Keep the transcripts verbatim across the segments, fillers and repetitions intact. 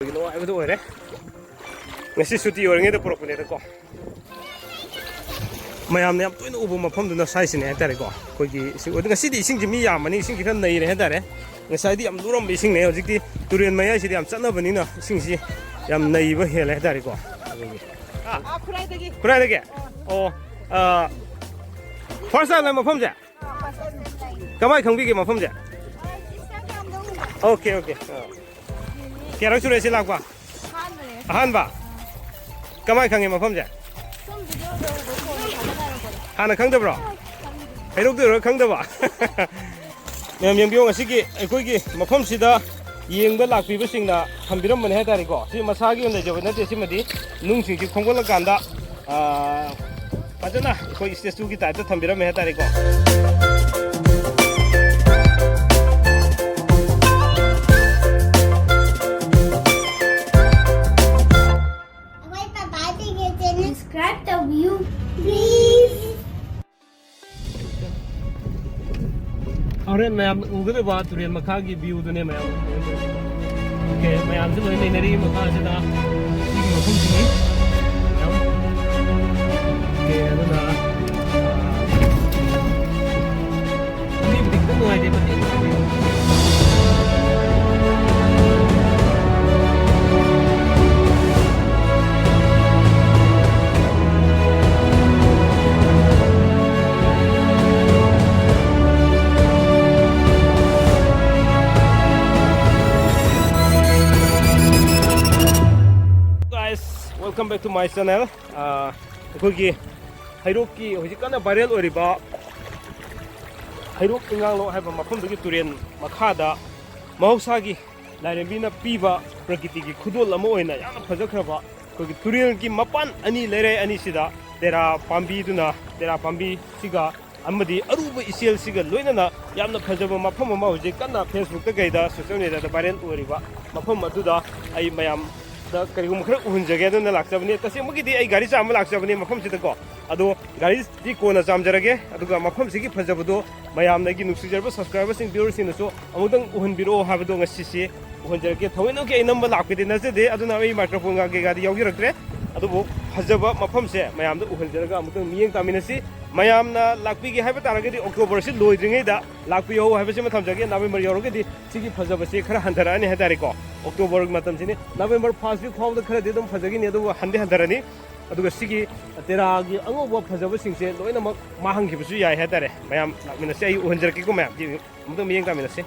ꯅꯨꯡꯉꯥꯏꯕꯗꯣ ꯑꯣꯏꯔꯦ꯫ ꯉꯁꯤ ꯁꯨꯇꯤ ꯑꯣꯏꯔꯤꯉꯩꯗ ꯄꯨꯔꯛꯄꯅꯦꯗꯀꯣ꯫ ꯃꯌꯥꯝꯅ ꯌꯥꯝ ꯇꯣꯏꯅ ꯎꯕ ꯃꯐꯝꯗꯨꯅ ꯁ꯭ꯋꯥꯏꯁꯤꯅꯦ ꯍꯥꯏꯇꯥꯔꯦꯀꯣ꯫ ꯑꯩꯈꯣꯏꯒꯤ ꯏꯁꯤꯡ, ꯑꯗꯨ ꯉꯁꯤꯗꯤ ꯏꯁꯤꯡꯁꯦ ꯃꯤ ꯌꯥꯝꯕꯅꯤ, ꯏꯁꯤꯡꯁꯦ ꯈꯔ ꯅꯩꯔꯦ ꯍꯥꯏꯇꯥꯔꯦ꯫ ꯉꯁꯥꯏꯗꯤ ꯌꯥꯝ ꯂꯨꯔꯝꯕ ꯏꯁꯤꯡꯅꯦ, ꯍꯧꯖꯤꯛꯇꯤ ꯇꯨꯔꯦꯟ ꯃꯌꯥꯏꯁꯤꯗꯤ ꯌꯥꯝ ꯆꯠꯅꯕꯅꯤꯅ ꯏꯁꯤꯡꯁꯤ ꯌꯥꯝ ꯅꯩꯕ ꯍꯦꯜꯂꯦ ꯍꯥꯏꯇꯥꯔꯦꯀꯣ꯫ ꯑꯗꯨꯒꯤ ꯑꯥ, ꯈꯨꯔꯥꯏꯗꯒꯤ꯫ ꯈꯨꯔꯥꯏꯗꯒꯤ? ꯑꯣ, ꯑꯥ, first time ꯂꯥꯛꯏ ꯃꯐꯝꯁꯦ? ꯑꯥ, first time ꯂꯥꯛꯏ꯫ ꯀꯃꯥꯏ ꯈꯪꯕꯤꯒꯦ ꯃꯐꯝꯁꯦ? ꯑꯥ, Instagram-ꯗ ꯎꯕ꯫ Okay, okay. ꯑꯥ꯫ ꯀꯌꯥꯔꯛ ꯁꯨꯔꯦ ꯁꯤ ꯂꯥꯛꯄ? ꯑꯍꯥꯟꯕꯅꯦ꯫ ꯑꯍꯥꯟꯕ? ꯑꯥ꯫ ꯀꯃꯥꯏ ꯈꯪꯉꯤ ꯃꯐꯝꯁꯦ? ꯁꯨꯝ video-ꯗ ꯎꯕ, ꯐꯣꯟꯗ ꯊꯥꯒꯠꯅꯔꯛꯄꯗꯣ꯫ ꯍꯥꯟꯅ ꯈꯪꯗꯕ꯭ꯔꯣ? ꯈꯪꯗꯦ꯫ ꯍꯩꯔꯣꯛꯇ ꯑꯣꯏꯔꯒ ꯈꯪꯗꯕ? ꯃꯌꯥꯝ ꯌꯦꯡꯕꯤꯌꯣ, ꯉꯁꯤꯒꯤ ꯑꯩꯈꯣꯏꯒꯤ ꯃꯐꯝꯁꯤꯗ ꯌꯦꯡꯕ ꯂꯥꯛꯄꯤꯕꯁꯤꯡꯅ ꯊꯝꯕꯤꯔꯝꯕꯅꯦ ꯍꯥꯏꯇꯥꯔꯦꯀꯣ꯫ ꯁꯤ ꯃꯁꯥꯒꯤ ꯑꯣꯏꯅ ꯂꯩꯖꯕ ꯅꯠꯇꯦ, ꯁꯤꯃꯗꯤ ꯅꯨꯡꯁꯤꯡꯁꯤ ꯈꯣꯝꯒꯠꯂꯀꯥꯟꯗ, ꯑꯥ, ꯐꯖꯅ ꯑꯩꯈꯣꯏ statue-ꯒꯤ type-ꯇ ꯊꯝꯕꯤꯔꯝꯃꯦ ꯍꯥꯏꯇꯥꯔꯦꯀꯣ꯫ ꯑꯩꯈꯣꯏ ꯄꯄꯥꯁꯤꯡꯒꯤ channel subscribe ꯇꯧꯕꯤꯌꯨ, please. ꯍꯣꯔꯦꯟ ꯃꯌꯥꯝ ꯎꯒꯗꯕ ꯇꯨꯔꯦꯜ ꯃꯈꯥꯒꯤ view-ꯗꯨꯅꯦ ꯃꯌꯥꯝ꯫ Okay, ꯃꯌꯥꯝꯁꯨ ꯂꯣꯏ ꯂꯩꯅꯔꯤ ꯃꯈꯥꯁꯤꯗ꯫ ꯁꯤꯒꯤ ꯃꯐꯝꯁꯤꯅꯤ꯫ ꯃꯌꯥꯝ꯫ Okay, ꯑꯗꯨꯅ, ꯑꯥ, ꯂꯝꯕꯤꯕꯨꯗꯤ ꯈꯤꯇꯪ ꯅꯨꯡꯉꯥꯏꯇꯦ, ꯃꯇꯦꯛ ꯅꯨꯡꯉꯥꯏꯇꯦ꯫ Guys, welcome back to my channel. ꯑꯥ, ꯑꯩꯈꯣꯏꯒꯤ ꯍꯩꯔꯣꯛꯀꯤ ꯍꯧꯖꯤꯛ ꯀꯟꯅ viral ꯑꯣꯏꯔꯤꯕ ꯍꯩꯔꯣꯛ ꯏꯉꯥꯡꯂꯧ ꯍꯥꯏꯕ ꯃꯐꯝꯗꯨꯒꯤ ꯇꯨꯔꯦꯜ ꯃꯈꯥꯗ ꯃꯍꯧꯁꯥꯒꯤ ꯂꯥꯏꯔꯦꯝꯕꯤꯅ ꯄꯤꯕ ꯄ꯭ꯔꯀꯤꯇꯤꯒꯤ ꯈꯨꯗꯣꯜ ꯑꯃ ꯑꯣꯏꯅ ꯌꯥꯝꯅ ꯐꯖꯈ꯭ꯔꯕ ꯑꯩꯈꯣꯏꯒꯤ ꯇꯨꯔꯦꯜꯒꯤ ꯃꯄꯥꯟ ꯑꯅꯤ ꯂꯩꯔꯦ ꯑꯅꯤꯁꯤꯗ ꯇꯦꯔꯥ ꯄꯥꯝꯕꯤꯗꯨꯅ, ꯇꯦꯔꯥ ꯄꯥꯝꯕꯤꯁꯤꯒ ꯑꯃꯗꯤ ꯑꯔꯨꯕ ꯏꯆꯦꯜꯁꯤꯒ ꯂꯣꯏꯅꯅ ꯌꯥꯝꯅ ꯐꯖꯕ ꯃꯐꯝ ꯑꯃ ꯍꯧꯖꯤꯛ ꯀꯟꯅ Facebook-ꯇ ꯀꯩꯗ social media-ꯗ viral ꯑꯣꯏꯔꯤꯕ ꯃꯐꯝ ꯑꯗꯨꯗ ꯑꯩ ꯃꯌꯥꯝꯗ ꯀꯔꯤꯒꯨꯝꯕ ꯈꯔ ꯎꯍꯟꯖꯒꯦ ꯑꯗꯨꯅ ꯂꯥꯛꯆꯕꯅꯤ꯫ ꯇꯁꯦꯡꯕꯒꯤꯗꯤ ꯑꯩ ꯒꯥꯔꯤ ꯆꯥꯝꯕ ꯂꯥꯛꯆꯕꯅꯤ ꯃꯐꯝꯁꯤꯗꯀꯣ, ꯑꯗꯣ ꯒꯥꯔꯤꯗꯤ ꯀꯣꯟꯅ ꯆꯥꯝꯖꯔꯒꯦ꯫ ꯑꯗꯨꯒ ꯃꯐꯝꯁꯤꯒꯤ ꯐꯖꯕꯗꯣ ꯃꯌꯥꯝꯅ, ꯑꯩꯒꯤ ꯅꯨꯡꯁꯤꯖꯔꯕ subscriber-ꯁꯤꯡ, viewer-ꯁꯤꯡꯅꯁꯨ ꯑꯃꯨꯛꯇꯪ ꯎꯍꯟꯕꯤꯔꯛꯑꯣ ꯍꯥꯏꯕꯗꯣ ꯉꯁꯤꯁꯤ ꯎꯍꯟꯖꯔꯛꯀꯦ꯫ ꯊꯑꯣꯏꯅꯃꯛꯀꯤ ꯑꯩ ꯅꯝꯕ ꯂꯥꯛꯄꯗꯤ ꯅꯠꯆꯗꯦ, ꯑꯗꯨꯅ ꯑꯩ microphone ꯒ ꯀꯩꯀꯥꯗꯤ ꯌꯥꯎꯖꯔꯛꯇ꯭ꯔꯦ꯫ ꯑꯗꯨꯕꯨ ꯐꯖꯕ ꯃꯐꯝꯁꯦ ꯃꯌꯥꯝꯗ ꯎꯍꯟꯖꯔꯒ ꯑꯃꯨꯛꯇꯪ ꯃꯤꯠꯌꯦꯡ ꯇꯥꯃꯤꯟꯅꯁꯤ꯫ ꯃꯌꯥꯝꯅ ꯂꯥꯛꯄꯤꯒꯦ ꯍꯥꯏꯕ ꯇꯥꯔꯒꯗꯤ October ꯁꯤ ꯂꯣꯏꯗ꯭ꯔꯤꯉꯩꯗ ꯂꯥꯛꯄꯤꯌꯣ ꯍꯥꯏꯕꯁꯤꯃ ꯊꯝꯖꯒꯦ꯫ November ꯌꯧꯔꯒꯗꯤ ꯁꯤꯒꯤ ꯐꯖꯕꯁꯤ ꯈꯔ ꯍꯟꯊꯔꯛꯑꯅꯤ ꯍꯥꯏꯇꯥꯔꯦꯀꯣ꯫ October ꯃꯇꯝꯁꯤꯅꯤ, November first week ꯐꯥꯎꯕꯗ ꯈꯔꯗꯤ ꯑꯗꯨꯝ ꯐꯖꯈꯤꯅꯤ, ꯑꯗꯨꯕꯨ ꯍꯟꯗꯤ ꯍꯟꯊꯔꯅꯤ꯫ ꯑꯗꯨꯒ ꯁꯤꯒꯤ ꯇꯦꯔꯥꯒꯤ ꯑꯉꯧꯕ ꯐꯖꯕꯁꯤꯡꯁꯦ ꯂꯣꯏꯅꯃꯛ ꯃꯥꯡꯈꯤꯕꯁꯨ ꯌꯥꯏ ꯍꯥꯏꯇꯥꯔꯦ꯫ ꯃꯌꯥꯝ ꯂꯥꯛꯃꯤꯟꯅꯁꯤ, ꯑꯩ ꯎꯍꯟꯖꯔꯛꯀꯦꯀꯣ ꯃꯌꯥꯝ꯫ ꯑꯃꯨꯛꯇꯪ ꯃꯤꯠꯌꯦꯡ ꯇꯥꯃꯤꯟꯅꯁꯤ꯫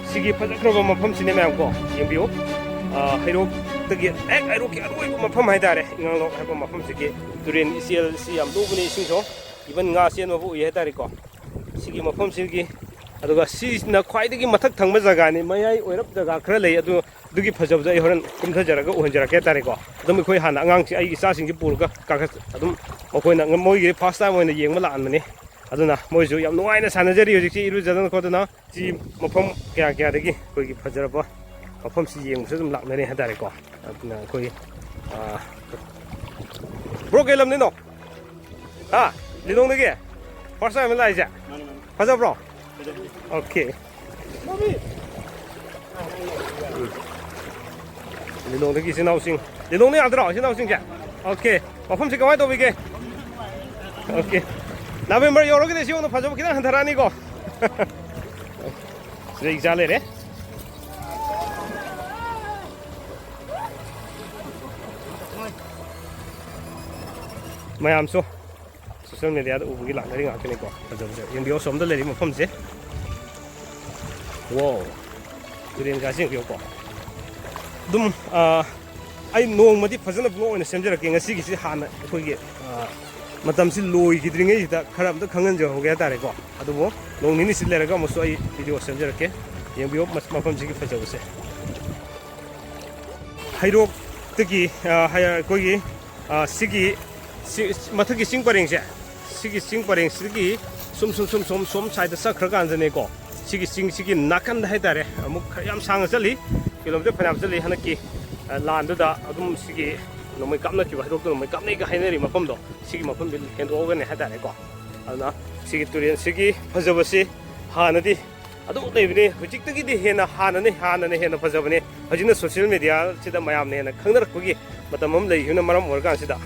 ꯁꯤꯒꯤ ꯐꯖꯈ꯭ꯔꯕ ꯃꯐꯝꯁꯤꯅꯦ ꯃꯌꯥꯝ ꯀꯣ, ꯌꯦꯡꯕꯤꯌꯨ꯫ ꯑ, ꯍꯩꯔꯣꯛꯇꯒꯤ ꯍꯦꯛ ꯍꯩꯔꯣꯛꯀꯤ ꯑꯔꯣꯏꯕ ꯃꯐꯝ ꯍꯥꯏꯇꯥꯔꯦ, ꯏꯉꯥꯡꯂꯣꯛ ꯍꯥꯏꯕ ꯃꯐꯝꯁꯤꯒꯤ ꯇꯨꯔꯦꯟ ꯏꯆꯦꯜꯁꯤ ꯌꯥꯝ ꯂꯨꯕꯅꯤ, ꯏꯁꯤꯡꯁꯨ, even ꯉꯥ ꯆꯦꯟꯕꯕꯨ ꯎꯏ ꯍꯥꯏꯇꯥꯔꯦꯀꯣ꯫ ꯁꯤꯒꯤ ꯃꯐꯝꯁꯤꯒꯤ, ꯑꯗꯨꯒ ꯁꯤꯁꯤꯅ ꯈ꯭ꯋꯥꯏꯗꯒꯤ ꯃꯊꯛ ꯊꯪꯕ ꯖꯒꯥꯅꯤ꯫ ꯃꯌꯥꯏ ꯑꯣꯏꯔꯞ ꯖꯒꯥ ꯈꯔ ꯂꯩ, ꯑꯗꯨ ꯑꯗꯨꯒꯤ ꯐꯖꯕꯗꯣ ꯑꯩ ꯍꯣꯔꯦꯟ ꯀꯨꯝꯊꯖꯔꯒ ꯎꯍꯟꯖꯔꯛꯀꯦ ꯍꯥꯏꯇꯥꯔꯦꯀꯣ꯫ ꯑꯗꯨꯝ ꯑꯩꯈꯣꯏ ꯍꯥꯟꯅ ꯑꯉꯥꯡꯁꯤꯡ, ꯑꯩꯒꯤ ꯏꯆꯥꯁꯤꯡꯁꯤ ꯄꯨꯔꯒ ꯀꯥꯈꯠ-, ꯑꯗꯨꯝ ꯃꯈꯣꯏꯅ ꯃꯣꯏꯒꯤ first time ꯑꯣꯏꯅ ꯌꯦꯡꯕ ꯂꯥꯛꯍꯟꯕꯅꯤ꯫ ꯑꯗꯨꯅ ꯃꯣꯏꯁꯨ ꯌꯥꯝ ꯅꯨꯡꯉꯥꯏꯅ ꯁꯥꯟꯅꯖꯔꯤ ꯍꯧꯖꯤꯛꯁꯤ, ꯏꯔꯨꯖꯗꯅ ꯈꯣꯠꯇꯅ꯫ ꯁꯤ ꯃꯐꯝ ꯀꯌꯥ ꯀꯌꯥꯗꯒꯤ ꯑꯩꯈꯣꯏꯒꯤ ꯐꯖꯔꯕ ꯃꯐꯝꯁꯤ ꯌꯦꯡꯕꯁꯨ ꯑꯗꯨꯝ ꯂꯥꯛꯅꯔꯤ ꯍꯥꯏꯇꯥꯔꯦꯀꯣ꯫ ꯑꯗꯨꯅ ꯑꯩꯈꯣꯏ, ꯑꯥ, bro, ꯀꯩ ꯂꯝꯗꯩꯅꯣ? ꯍꯥ? ꯂꯤꯂꯣꯡꯗꯒꯤ? First time ꯂꯥꯛꯏꯁꯦ? ꯃꯥꯅꯤ, ꯃꯥꯅꯤ꯫ ꯐꯖꯕ꯭ꯔꯣ? ꯐꯖꯩ꯫ Okay꯫ ꯎꯝ꯫ ꯂꯤꯂꯣꯡꯗꯒꯤ ꯏꯆꯤꯟ ꯏꯅꯥꯎꯁꯤꯡ, ꯂꯤꯂꯣꯡꯗ ꯉꯥꯛꯇꯔꯣ ꯏꯆꯤꯟ ꯏꯅꯥꯎꯁꯤꯡꯁꯦ? Okay꯫ ꯃꯐꯝꯁꯤ ꯀꯃꯥꯏꯅ ꯇꯧꯕꯤꯒꯦ? Okay꯫ November ꯌꯧꯔꯒꯗꯤ ꯁꯤ ꯌꯧꯅ ꯐꯖꯕ ꯈꯤꯇꯪ ꯍꯟꯊꯔꯛꯑꯅꯤꯀꯣ꯫ ꯁꯤꯗ ꯏꯆꯥ ꯂꯩꯔꯦ꯫ ꯃꯌꯥꯝꯁꯨ social media ꯗ ꯎꯕꯒꯤ ꯂꯥꯛꯅꯔꯤ ꯉꯥꯛꯇꯅꯤꯀꯣ꯫ ꯐꯖꯕꯁꯦ ꯌꯦꯡꯕꯤꯌꯣ, ꯑꯁꯣꯝꯗ ꯂꯩꯔꯤ ꯃꯐꯝꯁꯦ꯫ Wow꯫ ꯇꯨꯔꯦꯟꯒꯥꯁꯦ ꯌꯦꯡꯕꯤꯌꯨꯀꯣ꯫ ꯑꯗꯨꯝ, ꯑꯥ, ꯑꯩ ꯅꯣꯡꯃꯗꯤ ꯐꯖꯅ vlog ꯑꯣꯏꯅ ꯁꯦꯝꯖꯔꯛꯀꯦ꯫ ꯉꯁꯤꯒꯤꯁꯤ ꯍꯥꯟꯅ ꯑꯩꯈꯣꯏꯒꯤ, ꯑ, ꯃꯇꯝꯁꯤ ꯂꯣꯏꯈꯤꯗ꯭ꯔꯤꯉꯩꯁꯤꯗ ꯈꯔ ꯑꯝꯇ ꯈꯪꯍꯟꯖꯍꯧꯒꯦ ꯍꯥꯏꯇꯥꯔꯦꯀꯣ꯫ ꯑꯗꯨꯕꯨ ꯅꯣꯡ ꯅꯤꯅꯤꯁꯤ ꯂꯩꯔꯒ ꯑꯃꯨꯛꯁꯨ ꯑꯩ ꯚꯤꯗꯤꯑꯣ ꯁꯦꯝꯖꯔꯛꯀꯦ꯫ ꯌꯦꯡꯕꯤꯌꯨ ꯃ-, ꯃꯐꯝꯁꯤꯒꯤ ꯐꯖꯕꯁꯦ꯫ ꯍꯩꯔꯣꯛꯇꯒꯤ, ꯑ, ꯍꯩ-, ꯑꯩꯈꯣꯏꯒꯤ, ꯑ, ꯁꯤꯒꯤ, ꯁꯤ, ꯃꯊꯛꯀꯤ ꯆꯤꯡ ꯄꯔꯦꯡꯁꯦ, ꯁꯤꯒꯤ ꯆꯤꯡ ꯄꯔꯦꯡꯁꯤꯗꯒꯤ ꯁꯨꯝ, ꯁꯨꯝ, ꯁꯨꯝ, ꯁꯨꯝ, ꯁꯣꯝ ꯁꯥꯏꯗ ꯆꯠꯈ꯭ꯔꯀꯥꯟꯗꯅꯦꯀꯣ, ꯁꯤꯒꯤ ꯆꯤꯡꯁꯤꯒꯤ ꯅꯥꯀꯟꯗ ꯍꯥꯏꯇꯥꯔꯦ, ꯑꯃꯨꯛ ꯈꯔ ꯌꯥꯝ ꯁꯥꯡꯅ ꯆꯠꯂꯤ, ꯀꯤꯂꯣꯃꯤꯇꯔ ꯐꯅꯌꯥꯝ ꯆꯠꯂꯤ꯫ ꯍꯟꯗꯛꯀꯤ, ꯑ, ꯂꯥꯟꯗꯨꯗ ꯑꯗꯨꯝ ꯁꯤꯒꯤ ꯅꯣꯡꯃꯩ ꯀꯥꯞꯅꯈꯤꯕ, ꯍꯩꯔꯣꯛꯇ ꯅꯣꯡꯃꯩ ꯀꯥꯞꯅꯩꯒ ꯍꯥꯏꯅꯔꯤ ꯃꯐꯝꯗꯣ, ꯁꯤꯒꯤ ꯃꯐꯝꯗꯤ ꯍꯦꯟꯗꯣꯛꯑꯒꯅꯦ ꯍꯥꯏꯇꯥꯔꯦꯀꯣ꯫ ꯑꯗꯨꯅ ꯁꯤꯒꯤ ꯇꯨꯔꯦꯜꯁꯤꯒꯤ ꯐꯖꯕꯁꯤ ꯍꯥꯟꯅꯗꯤ ꯑꯗꯨꯝ ꯂꯩꯕꯅꯤ, ꯍꯧꯖꯤꯛꯇꯒꯤꯗꯤ ꯍꯦꯟꯅ ꯍꯥꯟꯅꯅ, ꯍꯥꯟꯅꯅ ꯍꯦꯟꯅ ꯐꯖꯕꯅꯤ꯫ ꯍꯧꯖꯤꯛꯅ ꯁꯣꯁꯤꯌꯦꯜ ꯃꯦꯗꯤꯌꯥꯁꯤꯗ ꯃꯌꯥꯝꯅ ꯍꯦꯟꯅ ꯈꯪꯅꯔꯛꯄꯒꯤ ꯃꯇꯝ ꯑꯃ ꯂꯩꯈꯤꯕꯅ ꯃꯔꯝ ꯑꯣꯏꯔꯀꯥꯟꯁꯤꯗ,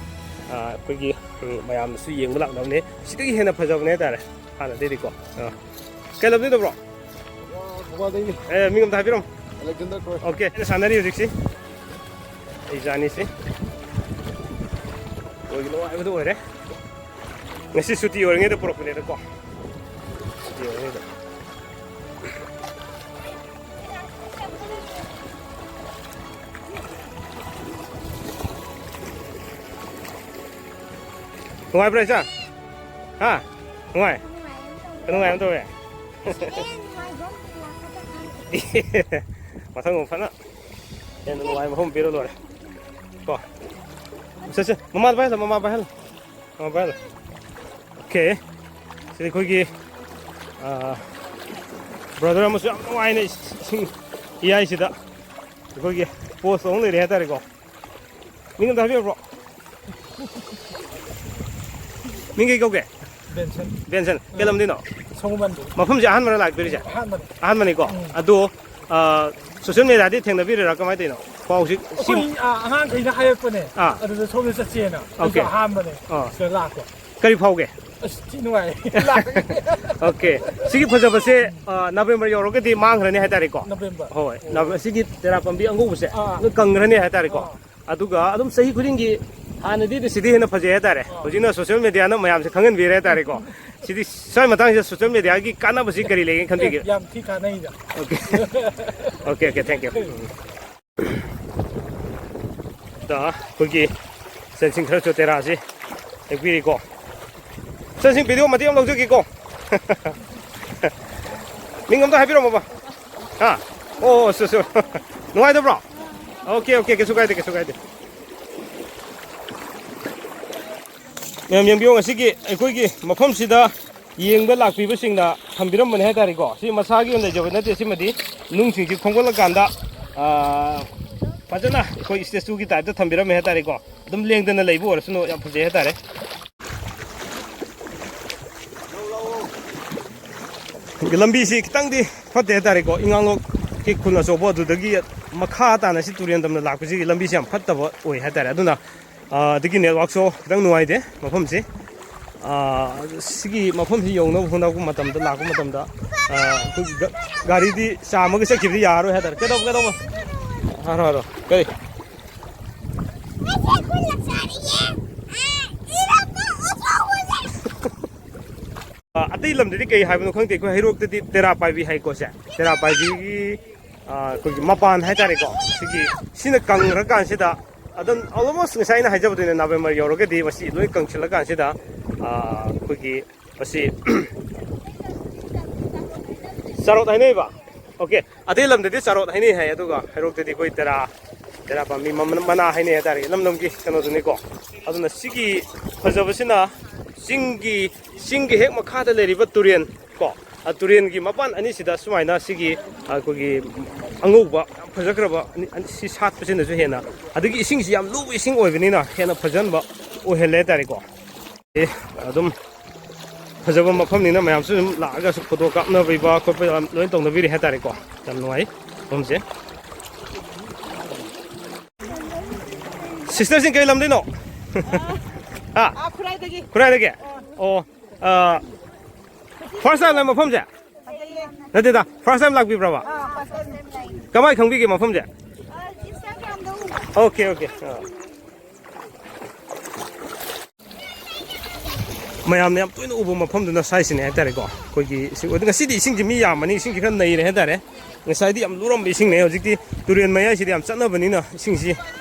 ꯑ, ꯑꯩꯈꯣꯏꯒꯤ, ꯎꯝ, ꯃꯌꯥꯝꯅꯁꯨ ꯌꯦꯡꯕ ꯂꯥꯛꯅꯕꯅꯦ꯫ ꯁꯤꯗꯒꯤ ꯍꯦꯟꯅ ꯐꯖꯕꯅꯦ ꯍꯥꯏꯇꯥꯔꯦ ꯍꯥꯟꯅꯗꯩꯗꯤꯀꯣ꯫ ꯑ, ꯀꯩ ꯂꯝꯗꯩꯅꯣ, ꯕ꯭ꯔꯣ? ꯊꯧꯕꯥꯜꯗꯩꯅꯦ꯫ ꯑꯦ, ꯃꯤꯡ ꯑꯝꯇ ꯍꯥꯏꯕꯤꯔꯝꯃꯣ꯫ ꯑꯂꯦꯛꯖꯦꯟꯗꯔ ꯀꯣꯏ꯫ ꯑꯣꯀꯦ, ꯑꯩꯅ ꯁꯥꯟꯅꯔꯤ ꯍꯧꯖꯤꯛꯁꯤ꯫ ꯑꯩ ꯖꯥꯅꯤꯁꯤ꯫ ꯑꯣꯏꯒꯤ ꯅꯨꯡꯉꯥꯏꯕꯗꯨ ꯑꯣꯏꯔꯦ꯫ ꯉꯁꯤ ꯁꯨꯇꯤ ꯑꯣꯏꯔꯤꯉꯩꯗ ꯄꯨꯔꯛꯄꯅꯦꯗꯀꯣ꯫ ꯁꯨꯇꯤ ꯑꯣꯏꯔꯤꯉꯩꯗ꯫ ꯅꯨꯡꯉꯥꯏꯕ꯭ꯔꯥ, ꯏꯆꯥ? ꯍꯥ? ꯅꯨꯡꯉꯥꯏ? ꯅꯨꯡꯉꯥꯏ ꯑꯃ ꯇꯧꯋꯦ꯫ ꯃꯊꯪ ꯑꯃꯨꯛ ꯐꯅ ꯍꯦꯟꯅ ꯅꯨꯡꯉꯥꯏꯕ ꯃꯐꯝ ꯄꯤꯔ ꯂꯣꯏꯔꯦ꯫ ꯀꯣ꯫ ꯁꯦ, ꯁꯦ, ꯃꯃꯥꯗ ꯄꯥꯏꯍꯜꯂꯣ, ꯃꯃꯥ ꯄꯥꯏꯍꯜꯂꯣ꯫ ꯃꯃꯥ ꯄꯥꯏꯍꯜꯂꯣ꯫ ꯑꯣꯀꯦ꯫ ꯁꯤꯗ ꯑꯩꯈꯣꯏꯒꯤ, ꯑꯥ, ꯕ꯭ꯔꯗꯔ ꯑꯃꯁꯨ ꯌꯥꯝ ꯅꯨꯡꯉꯥꯏꯅ ꯏꯁꯤꯡ ꯏꯌꯥꯏꯁꯤꯗ ꯑꯩꯈꯣꯏꯒꯤ ꯄꯣꯁ ꯇꯧ ꯂꯩꯔꯦ ꯍꯥꯏꯇꯥꯔꯦꯀꯣ꯫ ꯃꯤꯡ ꯑꯝꯇ ꯍꯥꯏꯕꯤꯔꯛꯑꯣ, ꯕ꯭ꯔꯣ꯫ ꯃꯤꯡ ꯀꯩ ꯀꯧꯒꯦ? ꯕꯦꯟꯁꯟ꯫ ꯕꯦꯟꯁꯟ꯫ ꯀꯩ ꯂꯝꯗꯩꯅꯣ? ꯁꯣꯡꯉꯨꯃꯟꯗꯩ꯫ ꯃꯐꯝꯁꯦ ꯑꯍꯥꯟꯕꯔ ꯂꯥꯛꯄꯤꯔꯤꯁꯦ? ꯑꯍꯥꯟꯕꯅꯤ꯫ ꯑꯍꯥꯟꯕꯅꯤꯀꯣ? ꯎꯝ꯫ ꯑꯗꯣ, ꯑ, ꯁꯣꯁꯤꯌꯦꯜ ꯃꯦꯗꯤꯌꯥꯗꯤ ꯊꯦꯡꯅꯕꯤꯔꯤꯔꯥ? ꯀꯃꯥꯏꯅ ꯇꯧꯔꯤꯅꯣ? ꯄꯥꯎꯁꯤ ꯁꯤ ꯑꯩꯈꯣꯏ, ꯑ, ꯑꯉꯥꯡꯈꯩꯅ ꯍꯥꯏꯔꯛꯄꯅꯦ꯫ ꯑꯥ꯫ ꯑꯗꯨꯗ ꯁꯣꯝꯗ ꯆꯠꯁꯦꯅ꯫ ꯑꯩꯁꯨ ꯑꯣꯀꯦ꯫ ꯑꯍꯥꯟꯕꯅꯦ ꯑꯥ꯫ ꯁꯤꯗ ꯂꯥꯛꯄ꯫ ꯀꯔꯤ ꯐꯥꯎꯒꯦ? ꯑꯁ, ꯊꯤ ꯅꯨꯡꯉꯥꯏ꯫ ꯂꯥꯛꯑꯦ꯫ ꯑꯣꯀꯦ꯫ ꯁꯤꯒꯤ ꯐꯖꯕꯁꯦ, ꯑ, ꯅꯕꯦꯝꯕꯔ ꯌꯧꯔꯒꯗꯤ ꯃꯥꯡꯈ꯭ꯔꯅꯤ ꯍꯥꯏꯇꯥꯔꯦꯀꯣ? ꯅꯕꯦꯝꯕꯔ꯫ ꯍꯣꯏ꯫ ꯑꯣ꯫ ꯅꯕ-, ꯁꯤꯒꯤ ꯇꯦꯔꯥ ꯄꯥꯝꯕꯤ ꯑꯉꯧꯕꯁꯦ ꯑꯥ꯫ ꯂꯣꯏ ꯀꯪꯈ꯭ꯔꯅꯤ ꯍꯥꯏꯇꯥꯔꯦꯀꯣ? ꯑꯥ꯫ ꯑꯗꯨꯒ ꯑꯗꯨꯝ ꯆꯍꯤ ꯈꯨꯗꯤꯡꯒꯤ ꯍꯥꯟꯅꯗꯤ ꯁꯤꯗꯤ ꯍꯦꯟꯅ ꯐꯖꯩ ꯍꯥꯏꯇꯥꯔꯦ꯫ ꯑꯥ꯫ ꯍꯧꯖꯤꯛꯅ ꯁꯣꯁꯤꯌꯦꯜ ꯃꯦꯗꯤꯌꯥꯅ ꯃꯌꯥꯝꯁꯦ ꯈꯪꯍꯟꯕꯤꯔꯦ ꯍꯥꯏꯇꯥꯔꯦꯀꯣ꯫ ꯁꯤꯗꯤ ꯁ꯭ꯋꯥꯏ ꯃꯇꯥꯡꯁꯤꯗ ꯁꯣꯁꯤꯌꯦꯜ ꯃꯦꯗꯤꯌꯥꯒꯤ ꯀꯥꯟꯅꯕꯁꯤ ꯀꯔꯤ ꯂꯩꯒꯦ ꯑꯦ, ꯈꯟꯕꯤꯒꯦ? ꯌꯥꯝ ꯊꯤ ꯀꯥꯟꯅꯩꯗ꯫ Okay. Okay, okay, thank you꯫ ꯎꯝ꯫ ꯗ ꯑꯩꯈꯣꯏꯒꯤ ꯐꯦꯟꯁꯤꯡ ꯈꯔꯁꯨ ꯇꯦꯔꯥꯁꯤ ꯇꯥꯛꯄꯤꯔꯤꯀꯣ꯫ ꯁꯥꯔ, ꯁꯤ ꯚꯤꯗꯤꯑꯣ ꯃꯇꯦꯛ ꯑꯃ ꯂꯧꯖꯒꯦꯀꯣ꯫ ꯃꯤꯡ ꯑꯝꯇ ꯍꯥꯏꯕꯤꯔꯝꯃꯣꯕ꯫ ꯍꯥ? ꯑꯣ, ꯑꯣ, ꯁꯨ, ꯁꯨ꯫ ꯅꯨꯡꯉꯥꯏꯇꯕ꯭ꯔꯣ? ꯑꯣꯀꯦ, ꯑꯣꯀꯦ, ꯀꯩꯁꯨ ꯀꯥꯏꯗꯦ, ꯀꯩꯁꯨ ꯀꯥꯏꯗꯦ꯫ ꯃꯌꯥꯝ ꯌꯦꯡꯕꯤꯌꯨ, ꯉꯁꯤꯒꯤ ꯑꯩꯈꯣꯏꯒꯤ ꯃꯐꯝꯁꯤꯗ ꯌꯦꯡꯕ ꯂꯥꯛꯄꯤꯕꯁꯤꯡꯅ ꯊꯝꯕꯤꯔꯝꯕꯅꯦ ꯍꯥꯏꯇꯥꯔꯦꯀꯣ꯫ ꯁꯤ ꯃꯁꯥꯒꯤ ꯑꯣꯏꯅ ꯂꯩꯖꯕ ꯅꯠꯇꯦ, ꯁꯤꯃꯗꯤ ꯅꯨꯡꯁꯤꯡꯁꯤ ꯈꯣꯝꯒꯠꯂꯀꯥꯟꯗ, ꯑꯥ, ꯐꯖꯅ ꯑꯩꯈꯣꯏ statue ꯒꯤ type ꯇ ꯊꯝꯕꯤꯔꯝꯃꯦ ꯍꯥꯏꯇꯥꯔꯦꯀꯣ꯫ ꯑꯗꯨꯝ ꯂꯦꯡꯗꯅ ꯂꯩꯕ ꯑꯣꯏꯔꯁꯅꯨ, ꯌꯥꯝ ꯐꯖꯩ ꯍꯥꯏꯇꯥꯔꯦ꯫ ꯂꯝꯕꯤꯁꯤ ꯈꯤꯇꯪꯗꯤ ꯐꯠꯇꯦ ꯍꯥꯏꯇꯥꯔꯦꯀꯣ, ꯏꯉꯥꯡꯂꯣꯛꯀꯤ ꯈꯨꯟ ꯑꯆꯧꯕ ꯑꯗꯨꯗꯒꯤ ꯃꯈꯥ ꯇꯥꯅ ꯁꯤ ꯇꯨꯔꯦꯟ ꯇꯝꯅ ꯂꯥꯛꯄꯁꯤꯒꯤ ꯂꯝꯕꯤꯁꯤ ꯌꯥꯝ ꯐꯠꯇꯕ ꯑꯣꯏ ꯍꯥꯏꯇꯥꯔꯦ꯫ ꯑꯗꯨꯅ, ꯑꯥ, ꯑꯗꯒꯤ network ꯁꯨ ꯈꯤꯇꯪ ꯅꯨꯡꯉꯥꯏꯇꯦ ꯃꯐꯝꯁꯤ꯫ ꯑꯥ, ꯁꯤꯒꯤ ꯃꯐꯝꯁꯤ ꯌꯧꯅꯕ ꯍꯣꯠꯅꯔꯛꯄ ꯃꯇꯝꯗ, ꯂꯥꯛꯄ ꯃꯇꯝꯗ, ꯑꯥ, ꯑꯩꯈꯣꯏꯒꯤ ꯒ-, ꯒꯥꯔꯤꯗꯤ ꯆꯥꯝꯃꯒ ꯆꯠꯈꯤꯕꯗꯤ ꯌꯥꯔꯔꯣꯏ ꯍꯥꯏꯇꯥꯔꯦ꯫ ꯀꯩꯗꯧꯕ, ꯀꯩꯗꯧꯕ? ꯍꯥꯏꯔꯣ, ꯍꯥꯏꯔꯣ꯫ ꯀꯔꯤ? ꯑ, ꯑꯇꯩ ꯂꯝꯗꯗꯤ ꯀꯩ ꯍꯥꯏꯕꯅꯣ ꯈꯪꯗꯦ, ꯑꯩꯈꯣꯏ ꯍꯩꯔꯣꯛꯇꯗꯤ ꯇꯦꯔꯥ ꯄꯥꯏꯕꯤ ꯍꯥꯏꯀꯣ ꯁꯦ꯫ ꯇꯦꯔꯥ ꯄꯥꯏꯕꯤꯒꯤ, ꯑ, ꯑꯩꯈꯣꯏꯒꯤ ꯃꯄꯥꯟ ꯍꯥꯏꯇꯥꯔꯦꯀꯣ꯫ ꯁꯤꯒꯤ, ꯁꯤꯅ ꯀꯪꯈ꯭ꯔꯀꯥꯟꯁꯤꯗ ꯑꯗꯨꯝ almost ꯉꯁꯥꯏ ꯑꯩꯅ ꯍꯥꯏꯖꯕꯗꯨꯅꯦ, November ꯌꯧꯔꯒꯗꯤ ꯃꯁꯤ ꯂꯣꯏ ꯀꯪꯁꯤꯜꯂꯀꯥꯟꯁꯤꯗ, ꯑ, ꯑꯩꯈꯣꯏꯒꯤ ꯃꯁꯤ ꯆꯥꯔꯣꯠ ꯍꯥꯏꯅꯩꯕ꯫ ꯑꯣꯀꯦ꯫ ꯑꯇꯩ ꯂꯝꯗꯗꯤ ꯆꯥꯔꯣꯠ ꯍꯥꯏꯅꯩ ꯍꯥꯏ, ꯑꯗꯨꯒ ꯍꯩꯔꯣꯛꯇꯗꯤ ꯑꯩꯈꯣꯏ ꯇꯦꯔꯥ, ꯇꯦꯔꯥ ꯄꯥꯝꯕꯤ ꯃ-, ꯃꯅꯥ ꯍꯥꯏꯅꯩ ꯍꯥꯏꯇꯥꯔꯦ, ꯂꯝ ꯂꯝꯒꯤ ꯀꯩꯅꯣꯗꯨꯅꯤꯀꯣ꯫ ꯑꯗꯨꯅ ꯁꯤꯒꯤ ꯐꯖꯕꯁꯤꯅ ꯆꯤꯡꯒꯤ, ꯆꯤꯡꯒꯤ ꯍꯦꯛ ꯃꯈꯥꯗ ꯂꯩꯔꯤꯕ ꯇꯨꯔꯦꯟ ꯀꯣ, ꯑ, ꯇꯨꯔꯦꯟꯒꯤ ꯃꯄꯥꯟ ꯑꯅꯤꯁꯤꯗ ꯁꯨꯃꯥꯏꯅ ꯁꯤꯒꯤ, ꯑ, ꯑꯩꯈꯣꯏꯒꯤ ꯑꯉꯧꯕ ꯌꯥꯝ ꯐꯖꯈ꯭ꯔꯕ ꯑꯅꯤ, ꯑꯅꯤ, ꯁꯤ ꯁꯥꯠꯄꯁꯤꯅꯁꯨ ꯍꯦꯟꯅ, ꯑꯗꯒꯤ ꯏꯁꯤꯡꯁꯤ ꯌꯥꯝ ꯂꯨꯕ ꯏꯁꯤꯡ ꯑꯣꯏꯕꯅꯤꯅ ꯍꯦꯟꯅ ꯐꯖꯍꯟꯕ ꯑꯣꯏꯍꯜꯂꯦ ꯍꯥꯏꯇꯥꯔꯦꯀꯣ꯫ ꯑꯦ, ꯑꯗꯨꯝ ꯐꯖꯕ ꯃꯐꯝꯅꯤꯅ ꯃꯌꯥꯝꯁꯨ ꯑꯗꯨꯝ ꯂꯥꯛꯑꯒꯁꯨ photo ꯀꯥꯞꯅꯕꯤꯕ ꯈꯣꯠꯄ ꯌꯥꯝ ꯂꯣꯏ ꯇꯧꯅꯕꯤꯔꯤ ꯍꯥꯏꯇꯥꯔꯦꯀꯣ꯫ ꯌꯥꯝ ꯅꯨꯡꯉꯥꯏ ꯃꯐꯝꯁꯦ꯫ Sister ꯁꯤꯡ ꯀꯩ ꯂꯝꯗꯩꯅꯣ? ꯍꯥ? ꯑꯥ, ꯈꯨꯔꯥꯏꯗꯒꯤ꯫ ꯈꯨꯔꯥꯏꯗꯒꯤ? ꯑꯣ, ꯑꯥ, first time ꯂꯥꯛ ꯃꯐꯝꯁꯦ? ꯐꯖꯩꯌꯦ꯫ ꯅꯠꯇꯦꯗ, first time ꯂꯥꯛꯄꯤꯕ꯭ꯔꯕ? ꯑꯥ, first time꯫ ꯀꯃꯥꯏ ꯈꯪꯕꯤꯒꯦ ꯃꯐꯝꯁꯦ? ꯑꯥ, Instagram ꯗ ꯎꯕ꯫ Okay, okay. ꯑꯥ꯫ ꯃꯌꯥꯝꯅ ꯌꯥꯝ ꯇꯣꯏꯅ ꯎꯕ ꯃꯐꯝꯗꯨꯅ ꯁ꯭ꯋꯥꯏꯁꯤꯅꯦ ꯍꯥꯏꯇꯥꯔꯦꯀꯣ꯫ ꯑꯩꯈꯣꯏꯒꯤ ꯏꯁꯤꯡ, ꯑꯗꯨ ꯉꯁꯤꯗꯤ ꯏꯁꯤꯡꯁꯤ ꯃꯤ ꯌꯥꯝꯕꯅꯤ, ꯏꯁꯤꯡꯁꯤ ꯈꯔ ꯅꯩꯔꯦ ꯍꯥꯏꯇꯥꯔꯦ꯫ ꯉꯁꯥꯏꯗꯤ ꯌꯥꯝ ꯂꯨꯔꯝꯕ ꯏꯁꯤꯡꯅꯦ, ꯍꯧꯖꯤꯛꯇꯤ ꯇꯨꯔꯦꯟ ꯃꯌꯥꯏꯁꯤꯗ ꯌꯥꯝ ꯆꯠꯅꯕꯅꯤꯅ ꯏꯁꯤꯡꯁꯤ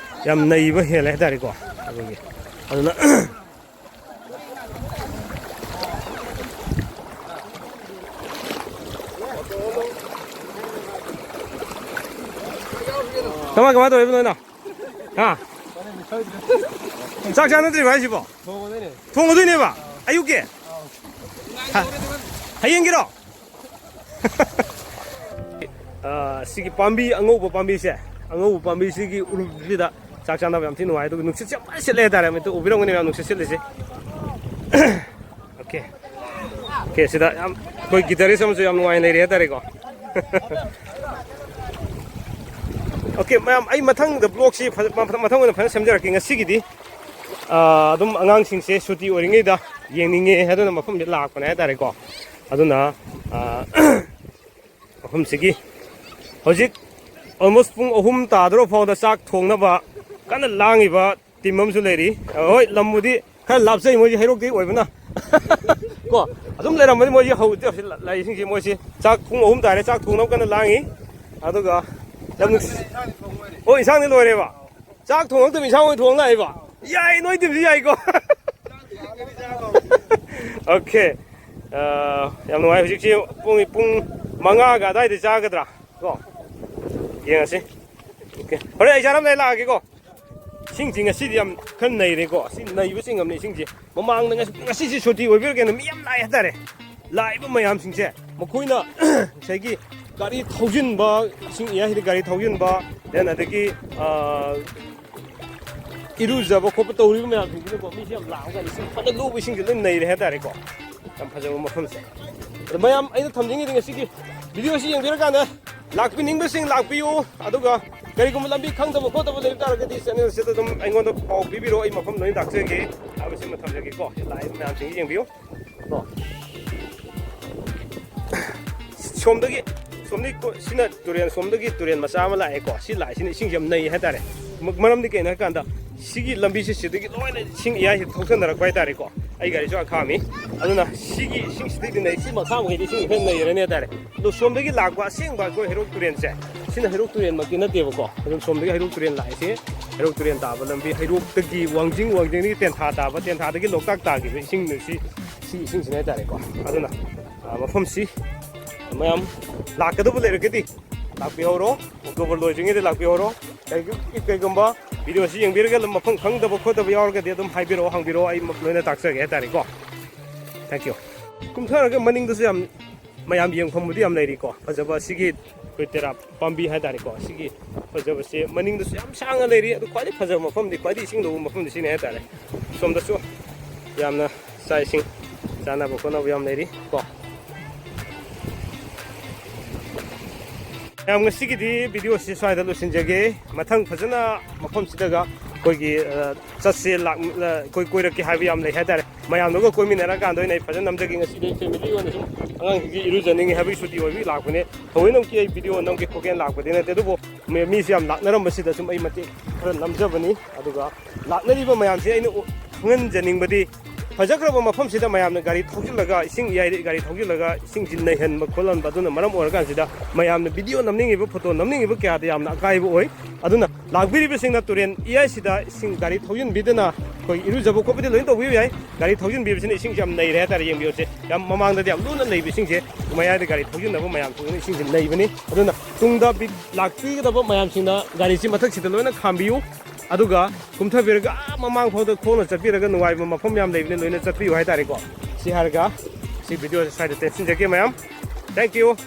ꯌꯥꯝ ꯅꯩꯕ ꯍꯦꯜꯂꯦ ꯍꯥꯏꯇꯥꯔꯦꯀꯣ꯫ ꯑꯗꯨꯒꯤ, ꯑꯗꯨꯅ ꯀꯃꯥꯏ ꯀꯃꯥꯏ ꯇꯧꯔꯤꯕꯅꯣ ꯅꯪ? ꯍꯥ? ꯆꯥꯛ ꯆꯥꯅꯗ꯭ꯔꯤꯕ ꯍꯥꯏꯁꯤꯕꯣ? ꯊꯣꯡꯉꯗꯣꯏꯅꯦꯕ ꯑꯌꯨꯛꯀꯤ? ꯍꯥ? ꯍꯌꯦꯡꯒꯤꯔꯣ? ꯑꯥ, ꯁꯤꯒꯤ ꯄꯥꯝꯕꯤ, ꯑꯉꯧꯕ ꯄꯥꯝꯕꯤꯁꯦ, ꯑꯉꯧꯕ ꯄꯥꯝꯕꯤꯁꯤꯒꯤ ꯎꯔꯨꯝꯁꯤꯗ ꯆꯥꯛ ꯆꯥꯅꯕ ꯌꯥꯝ ꯊꯤ ꯅꯨꯡꯉꯥꯏ꯫ ꯑꯗꯨꯒ ꯅꯨꯡꯁꯤꯠꯁꯦ ꯌꯥꯝ ꯐꯖꯅ ꯁꯤꯠꯂꯦ ꯍꯥꯏꯇꯥꯔꯦ꯫ ꯃꯤꯠꯇ ꯎꯕꯤꯔꯝꯒꯅꯤ ꯃꯌꯥꯝ, ꯅꯨꯡꯁꯤꯠ ꯁꯤꯠꯂꯤꯁꯦ꯫ ꯑꯣꯀꯦ꯫ ꯑꯣꯀꯦ, ꯁꯤꯗ ꯌꯥꯝ, ꯑꯩꯈꯣꯏ ꯒꯤꯇꯔꯤꯁ ꯑꯃꯁꯨ ꯌꯥꯝ ꯅꯨꯡꯉꯥꯏꯅ ꯂꯩꯔꯦ ꯍꯥꯏꯇꯥꯔꯦꯀꯣ꯫ ꯑꯣꯀꯦ ꯃꯌꯥꯝ, ꯑꯩ ꯃꯊꯪꯗ ꯕ꯭ꯂꯣꯛꯁꯤ ꯐꯖ-, ꯃꯊꯪ ꯑꯣꯏꯅ ꯐꯖꯅ ꯁꯦꯝꯖꯔꯛꯀꯦ꯫ ꯉꯁꯤꯒꯤꯗꯤ, ꯑꯥ, ꯑꯗꯨꯝ ꯑꯉꯥꯡꯁꯤꯡꯁꯦ ꯁꯨꯇꯤ ꯑꯣꯏꯔꯤꯉꯩꯗ ꯌꯦꯡꯅꯤꯡꯉꯦ ꯍꯥꯏꯗꯨꯅ ꯃꯐꯝꯁꯤꯗ ꯂꯥꯛꯄꯅꯦ ꯍꯥꯏꯇꯥꯔꯦꯀꯣ꯫ ꯑꯗꯨꯅ, ꯑꯥ, ꯃꯐꯝꯁꯤꯒꯤ ꯍꯧꯖꯤꯛ almost ꯄꯨꯡ ꯑꯍꯨꯝ ꯇꯥꯗꯣꯔ ꯐꯥꯎꯗ ꯆꯥꯛ ꯊꯣꯡꯅꯕ ꯀꯟꯅ ꯂꯥꯡꯉꯤꯕ ꯇꯤꯝ ꯑꯃꯁꯨ ꯂꯩꯔꯤ꯫ ꯍꯣꯏ, ꯂꯝꯕꯨꯗꯤ ꯈꯔ ꯂꯥꯞꯆꯩ ꯃꯣꯏꯁꯤ ꯍꯩꯔꯣꯛꯇꯒꯤ ꯑꯣꯏꯕꯅ꯫ ꯀꯣ, ꯑꯗꯨꯝ ꯂꯩꯔꯝꯃꯅꯤ ꯃꯣꯏꯁꯤ ꯍꯧꯖꯤꯛ ꯍꯧꯖꯤꯛ ꯂꯥꯛꯏꯁꯤꯡꯁꯤ꯫ ꯃꯣꯏꯁꯤ ꯆꯥꯛ ꯄꯨꯡ ꯑꯍꯨꯝ ꯇꯥꯔꯦ, ꯆꯥꯛ ꯊꯣꯡꯅꯕ ꯀꯟꯅ ꯂꯥꯡꯉꯤ꯫ ꯑꯗꯨꯒ ꯌꯥꯝ ꯅꯨꯡꯁꯤ-, ꯑꯣ, ꯏꯟꯁꯥꯡꯗꯤ ꯂꯣꯏꯔꯦꯕ꯫ ꯆꯥꯛ ꯊꯣꯡꯉꯛꯇꯕ ꯏꯟꯁꯥꯡ ꯑꯣꯏꯅ ꯊꯣꯡ ꯂꯥꯛꯑꯦꯕ꯫ ꯌꯥꯏ, ꯅꯣꯏ ꯇꯤꯝꯁꯤ ꯌꯥꯏꯀꯣ꯫ ꯑꯣꯀꯦ꯫ ꯑꯥ, ꯌꯥꯝ ꯅꯨꯡꯉꯥꯏ꯫ ꯍꯧꯖꯤꯛꯁꯤ ꯄꯨꯡ, ꯄꯨꯡ ꯃꯉꯥꯒ ꯑꯗꯥꯏꯗ ꯆꯥꯒꯗ꯭ꯔꯥ? ꯀꯣ? ꯌꯦꯡꯉꯁꯤ꯫ ꯑꯣꯀꯦ꯫ ꯍꯣꯔꯦꯟ ꯑꯩ ꯆꯥꯔꯝꯗꯥꯏ ꯂꯥꯛꯑꯒꯦꯀꯣ꯫ ꯏꯁꯤꯡꯁꯤ ꯉꯁꯤꯗꯤ ꯌꯥꯝ ꯈꯔ ꯅꯩꯔꯦꯀꯣ꯫ ꯑꯁꯤ ꯅꯩꯕ ꯆꯤꯡꯉꯝꯅꯦ ꯏꯁꯤꯡꯁꯦ꯫ ꯃꯃꯥꯡꯗ ꯉꯁꯤ, ꯉꯁꯤꯁꯦ ꯁꯨꯇꯤ ꯑꯣꯏꯕꯤꯔ ꯀꯩꯅꯣ ꯃꯤ ꯌꯥꯝ ꯂꯥꯛꯑꯦ ꯍꯥꯏꯇꯥꯔꯦ꯫ ꯂꯥꯛꯏꯕ ꯃꯌꯥꯝꯁꯤꯡꯁꯦ ꯃꯈꯣꯏꯅ ꯉꯁꯥꯏꯒꯤ ꯒꯥꯔꯤ ꯊꯧꯖꯤꯟꯕ, ꯏꯁꯤꯡ ꯏꯌꯥꯏꯁꯤꯗ ꯒꯥꯔꯤ ꯊꯧꯖꯤꯟꯕ, then ꯑꯗꯒꯤ, ꯑꯥ, ꯏꯔꯨꯖꯕ ꯈꯣꯠꯄ ꯇꯧꯔꯤꯕ ꯃꯌꯥꯝꯁꯤꯡꯁꯤꯅꯀꯣ, ꯃꯤꯁꯦ ꯌꯥꯝ ꯂꯥꯛꯑꯒ ꯏꯁꯤꯡ ꯐꯅ ꯂꯨꯕ ꯏꯁꯤꯡꯁꯦ ꯂꯣꯏ ꯅꯩꯔꯦ ꯍꯥꯏꯇꯥꯔꯦꯀꯣ꯫ ꯌꯥꯝ ꯐꯖꯕ ꯃꯐꯝꯁꯦ꯫ ꯑꯗꯣ ꯃꯌꯥꯝ ꯑꯩꯅ ꯊꯝꯖꯅꯤꯡꯉꯤꯗꯤ ꯉꯁꯤꯒꯤ ꯚꯤꯗꯤꯑꯣꯁꯤ ꯌꯦꯡꯕꯤꯔꯀꯥꯟꯗ ꯂꯥꯛꯄꯤꯅꯤꯡꯕꯁꯤꯡ ꯂꯥꯛꯄꯤꯌꯨ, ꯑꯗꯨꯒ ꯀꯔꯤꯒꯨꯝꯕ ꯂꯝꯕꯤ ꯈꯪꯗꯕ ꯈꯣꯠꯇꯕ ꯂꯩꯕ ꯇꯥꯔꯒꯗꯤ ꯆꯦꯅꯦꯜꯁꯤꯗ ꯑꯗꯨꯝ ꯑꯩꯉꯣꯟꯗ ꯄꯥꯎ ꯄꯤꯕꯤꯔꯛꯑꯣ, ꯑꯩ ꯃꯐꯝ ꯂꯣꯏꯅ ꯇꯥꯛꯆꯒꯦ ꯍꯥꯏꯕꯁꯤꯃ ꯊꯝꯖꯒꯦꯀꯣ꯫ ꯂꯥꯛꯏꯕ ꯃꯌꯥꯝꯁꯤꯡꯁꯤ ꯌꯦꯡꯕꯤꯌꯨ꯫ ꯀꯣ꯫ ꯁꯣꯝꯗꯒꯤ, ꯁꯣꯝꯗꯒꯤ ꯀꯣ-, ꯁꯤꯅ ꯇꯨꯔꯦꯜ, ꯁꯣꯝꯗꯒꯤ ꯇꯨꯔꯦꯜ ꯃꯆꯥ ꯑꯃ ꯂꯥꯛꯑꯦꯀꯣ꯫ ꯁꯤ ꯂꯥꯛꯏꯁꯤꯅ ꯏꯁꯤꯡꯁꯤ ꯌꯥꯝ ꯅꯩ ꯍꯥꯏꯇꯥꯔꯦ꯫ ꯃ-, ꯃꯔꯝꯗꯤ ꯀꯩꯅꯣ ꯍꯥꯏꯀꯥꯟꯗ ꯁꯤꯒꯤ ꯂꯝꯕꯤꯁꯦ ꯁꯤꯗꯒꯤ ꯂꯣꯏꯅ ꯏꯁꯤꯡ ꯏꯌꯥꯏꯁꯤꯗ ꯊꯧꯖꯟꯅꯔꯛꯄ ꯍꯥꯏꯇꯥꯔꯦꯀꯣ꯫ ꯑꯩ ꯒꯥꯔꯤꯁꯨ ꯑꯥ ꯈꯥꯝꯃꯤ꯫ ꯑꯗꯨꯅ ꯁꯤꯒꯤ ꯏꯁꯤꯡꯁꯤꯗꯩꯗꯤ ꯅꯩ, ꯁꯤ ꯃꯈꯥ ꯃꯈꯩꯗꯤ ꯏꯁꯤꯡ ꯈꯔ ꯅꯩꯔꯅꯤ ꯍꯥꯏꯇꯥꯔꯦ꯫ ꯑꯗꯣ ꯁꯣꯝꯗꯒꯤ ꯂꯥꯛꯄ ꯑꯁꯦꯡꯕ ꯑꯩꯈꯣꯏ ꯍꯩꯔꯣꯛ ꯇꯨꯔꯦꯜꯁꯦ, ꯁꯤꯅ ꯍꯩꯔꯣꯛ ꯇꯨꯔꯦꯜꯃꯛꯇꯤ ꯅꯠꯇꯦꯕꯀꯣ꯫ ꯑꯗꯨꯝ ꯁꯣꯝꯗꯒꯤ ꯍꯩꯔꯣꯛ ꯇꯨꯔꯦꯜ ꯂꯥꯛꯏꯁꯦ, ꯍꯩꯔꯣꯛ ꯇꯨꯔꯦꯜ ꯇꯥꯕ ꯂꯝꯕꯤ, ꯍꯩꯔꯣꯛꯇꯒꯤ ꯋꯥꯡꯖꯤꯡ, ꯋꯥꯡꯖꯤꯡꯗꯒꯤ ꯇꯦꯟꯊꯥ ꯇꯥꯕ, ꯇꯦꯟꯊꯥꯗꯒꯤ ꯂꯣꯛꯇꯥꯛ ꯇꯥꯈꯤꯕ ꯏꯁꯤꯡ ꯁꯤ, ꯁꯤ ꯏꯁꯤꯡꯁꯤꯅ ꯍꯥꯏꯇꯥꯔꯦꯀꯣ꯫ ꯑꯗꯨꯅ, ꯑ, ꯃꯐꯝꯁꯤ ꯃꯌꯥꯝ ꯂꯥꯛꯀꯗꯕ ꯂꯩꯔꯒꯗꯤ ꯂꯥꯛꯄꯤꯍꯧꯔꯣ꯫ ꯑꯣꯛꯇꯣꯕꯔ ꯂꯣꯏꯗ꯭ꯔꯤꯉꯩꯗ ꯂꯥꯛꯄꯤꯍꯧꯔꯣ꯫ ꯀꯩꯒꯨꯝ-, ꯀꯩꯒꯨꯝꯕ ꯚꯤꯗꯤꯑꯣꯁꯤ ꯌꯦꯡꯕꯤꯔꯒ ꯂꯝ ꯃꯐꯝ ꯈꯪꯗꯕ ꯈꯣꯠꯇꯕ ꯌꯥꯎꯔꯒꯗꯤ ꯑꯗꯨꯝ ꯍꯥꯏꯕꯤꯔꯛꯑꯣ, ꯍꯪꯕꯤꯔꯛꯑꯣ, ꯑꯩ ꯂꯣꯏꯅ ꯇꯥꯛꯆꯒꯦ ꯍꯥꯏꯇꯥꯔꯦꯀꯣ꯫ Thank you꯫ ꯀꯨꯝꯊꯔꯒ ꯃꯅꯤꯡꯗꯁꯨ ꯌꯥꯝ ꯃꯌꯥꯝ ꯌꯦꯡꯐꯝꯕꯨꯗꯤ ꯌꯥꯝ ꯂꯩꯔꯤꯀꯣ꯫ ꯐꯖꯕ ꯁꯤꯒꯤ ꯑꯩꯈꯣꯏ ꯇꯦꯔꯥ ꯄꯥꯝꯕꯤ ꯍꯥꯏꯇꯥꯔꯦꯀꯣ, ꯁꯤꯒꯤ ꯐꯖꯕꯁꯦ ꯃꯅꯤꯡꯗꯁꯨ ꯌꯥꯝ ꯁꯥꯡꯅ ꯂꯩꯔꯤ꯫ ꯑꯗꯨ ꯈ꯭ꯋꯥꯏꯗꯒꯤ ꯐꯖꯕ ꯃꯐꯝꯗꯤ, ꯈ꯭ꯋꯥꯏꯗꯒꯤ ꯏꯁꯤꯡ ꯂꯧꯕ ꯃꯐꯝꯗꯤ ꯁꯤꯅꯤ ꯍꯥꯏꯇꯥꯔꯦ꯫ ꯁꯣꯝꯗꯁꯨ ꯌꯥꯝꯅ ꯆꯥꯛ ꯏꯁꯤꯡ ꯆꯥꯅꯕ ꯈꯣꯠꯅꯕ ꯌꯥꯝ ꯂꯩꯔꯤ ꯀꯣ꯫ ꯃꯌꯥꯝ, ꯉꯁꯤꯒꯤꯗꯤ ꯚꯤꯗꯤꯑꯣꯁꯤ ꯁ꯭ꯋꯥꯏꯗ ꯂꯣꯏꯁꯤꯟꯖꯒꯦ꯫ ꯃꯊꯪ ꯐꯖꯅ ꯃꯐꯝꯁꯤꯗꯒ ꯑꯩꯈꯣꯏꯒꯤ, ꯑ, ꯆꯠꯁꯦ, ꯂꯥꯛ-, ꯑ, ꯑꯩꯈꯣꯏ ꯀꯣꯏꯔꯛꯀꯦ ꯍꯥꯏꯕ ꯌꯥꯝ ꯂꯩ ꯍꯥꯏꯇꯥꯔꯦ꯫ ꯃꯌꯥꯝꯗꯨꯒ ꯀꯣꯏꯃꯤꯟꯅꯔꯀꯥꯟꯗ ꯑꯣꯏꯅ ꯑꯩ ꯐꯖꯅ ꯅꯝꯖꯒꯦ꯫ ꯉꯁꯤꯗꯤ ꯑꯩ ꯐꯦꯃꯤꯂꯤ ꯑꯣꯏꯅ ꯁꯨꯝ ꯑꯉꯥꯡꯁꯤꯡꯒꯤ ꯏꯔꯨꯖꯅꯤꯡꯉꯤ ꯍꯥꯏꯕꯒꯤ ꯁꯨꯇꯤ ꯑꯣꯏꯕꯒꯤ ꯂꯥꯛꯄꯅꯦ꯫ ꯊꯑꯣꯏꯅꯃꯛꯀꯤ ꯑꯩ ꯚꯤꯗꯤꯑꯣ ꯅꯝꯒꯦ ꯈꯣꯠꯀꯦꯅ ꯂꯥꯛꯄꯗꯤ ꯅꯠꯇꯦ, ꯑꯗꯨꯕꯨ ꯃꯤ-, ꯃꯤꯁꯦ ꯌꯥꯝ ꯂꯥꯛꯅꯔꯝꯕꯁꯤꯗ ꯁꯨꯝ ꯑꯩ ꯃꯇꯦꯛ ꯈꯔ ꯅꯝꯖꯕꯅꯤ꯫ ꯑꯗꯨꯒ ꯂꯥꯛꯅꯔꯤꯕ ꯃꯌꯥꯝꯁꯦ ꯑꯩꯅ ꯎ-, ꯈꯪꯍꯟꯖꯅꯤꯡꯕꯗꯤ, ꯐꯖꯈ꯭ꯔꯕ ꯃꯐꯝꯁꯤꯗ ꯃꯌꯥꯝꯅ ꯒꯥꯔꯤ ꯊꯧꯖꯤꯜꯂꯒ, ꯏꯁꯤꯡ ꯏꯌꯥꯏꯗ ꯒꯥꯔꯤ ꯊꯧꯖꯤꯜꯂꯒ ꯏꯁꯤꯡꯁꯤ ꯅꯩꯍꯟꯕ ꯈꯣꯠꯍꯟꯕ, ꯑꯗꯨꯅ ꯃꯔꯝ ꯑꯣꯏꯔꯀꯥꯟꯁꯤꯗ ꯃꯌꯥꯝꯅ ꯚꯤꯗꯤꯑꯣ ꯅꯝꯅꯤꯡꯉꯤꯕ, ꯐꯣꯇꯣ ꯅꯝꯅꯤꯡꯉꯤꯕ ꯀꯌꯥꯗ ꯌꯥꯝꯅ ꯑꯀꯥꯏꯕ ꯑꯣꯏ꯫ ꯑꯗꯨꯅ ꯂꯥꯛꯄꯤꯔꯤꯕꯁꯤꯡꯅ ꯇꯨꯔꯦꯟ ꯏꯌꯥꯏꯁꯤꯗ ꯏꯁꯤꯡ ꯒꯥꯔꯤ ꯊꯧꯖꯤꯟꯕꯤꯗꯅ ꯑꯩꯈꯣꯏ ꯏꯔꯨꯖꯕ ꯈꯣꯠꯄꯗꯤ ꯂꯣꯏꯅ ꯇꯧꯕꯤꯕ ꯌꯥꯏ꯫ ꯒꯥꯔꯤ ꯊꯧꯖꯤꯟꯕꯤꯕꯁꯤꯅ ꯏꯁꯤꯡꯁꯦ ꯌꯥꯝ ꯅꯩꯔꯦ ꯍꯥꯏꯇꯥꯔꯦ꯫ ꯌꯦꯡꯕꯤꯌꯨꯁꯦ, ꯌꯥꯝ ꯃꯃꯥꯡꯗꯗꯤ ꯌꯥꯝ ꯂꯨꯅ ꯅꯩꯕ ꯏꯁꯤꯡꯁꯦ, ꯃꯌꯥꯏꯗ ꯒꯥꯔꯤ ꯊꯧꯖꯤꯟꯅꯕ ꯃꯌꯥꯝꯁꯤꯡꯗꯨꯅ ꯏꯁꯤꯡꯁꯦ ꯅꯩꯕꯅꯤ꯫ ꯑꯗꯨꯅ ꯇꯨꯡꯗ ꯕꯤ-, ꯂꯥꯛꯄꯤꯒꯗꯕ ꯃꯌꯥꯝꯁꯤꯡꯅ ꯒꯥꯔꯤꯁꯤ ꯃꯊꯛꯁꯤꯗ ꯂꯣꯏꯅ ꯈꯥꯝꯕꯤꯌꯨ꯫ ꯑꯗꯨꯒ ꯀꯨꯝꯊꯕꯤꯔꯒ ꯑꯥ ꯃꯃꯥꯡ ꯐꯥꯎꯗ ꯈꯣꯡꯅ ꯆꯠꯄꯤꯔꯒ ꯅꯨꯡꯉꯥꯏꯕ ꯃꯐꯝ ꯌꯥꯝ ꯂꯩꯕꯅꯤ, ꯂꯣꯏꯅ ꯆꯠꯄꯤꯌꯨ ꯍꯥꯏꯇꯥꯔꯦꯀꯣ꯫ ꯁꯤ ꯍꯥꯏꯔꯒ ꯁꯤ ꯚꯤꯗꯤꯑꯣꯁꯦ ꯁ꯭ꯋꯥꯏꯗ ꯇꯦꯟꯁꯤꯟꯖꯒꯦ ꯃꯌꯥꯝ꯫ Thank you꯫